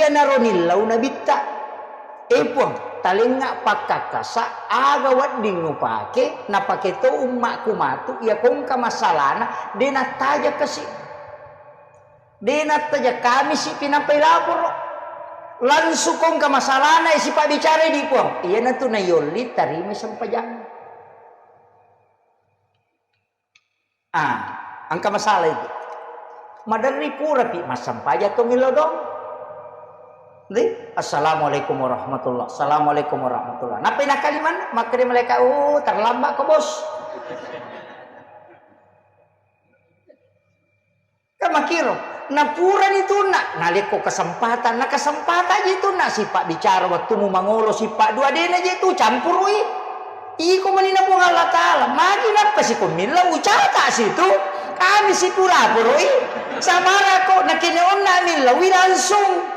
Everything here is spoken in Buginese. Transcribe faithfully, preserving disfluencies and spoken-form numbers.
Iyanaro nillau Nabitta. Eh, Puang, talengnga pakkakkasa, aga wedding upake, napake to ummakku matu, iya kongka masalana, de nattaja kasi. De nattaja kamisi pinampai laporo. Langsung kongka masalana, eh, sipabbicara di Puang. Iyanatu nayolli tarima sempajang. Ah, engka masalah itu. Maderri purapi massempaja to millau doang. Ndi? Assalamualaikum warahmatullah. Assalamualaikum warahmatullah. Nappai nakaliman? Makkeda malaika, "Oh, terlambat ko, Bos." Kan makkiro, napurani tunna, nalekko kesempatan, na kesempatan je tunna, sipabbicara wettumu mangolo, sippa dua dena je tu, campurui. Iko manina Puang Allah Ta'ala, magi nappa siko millau, ucata situ, kami siku laporoi, sabarako, nakene onna millau, wi langsung.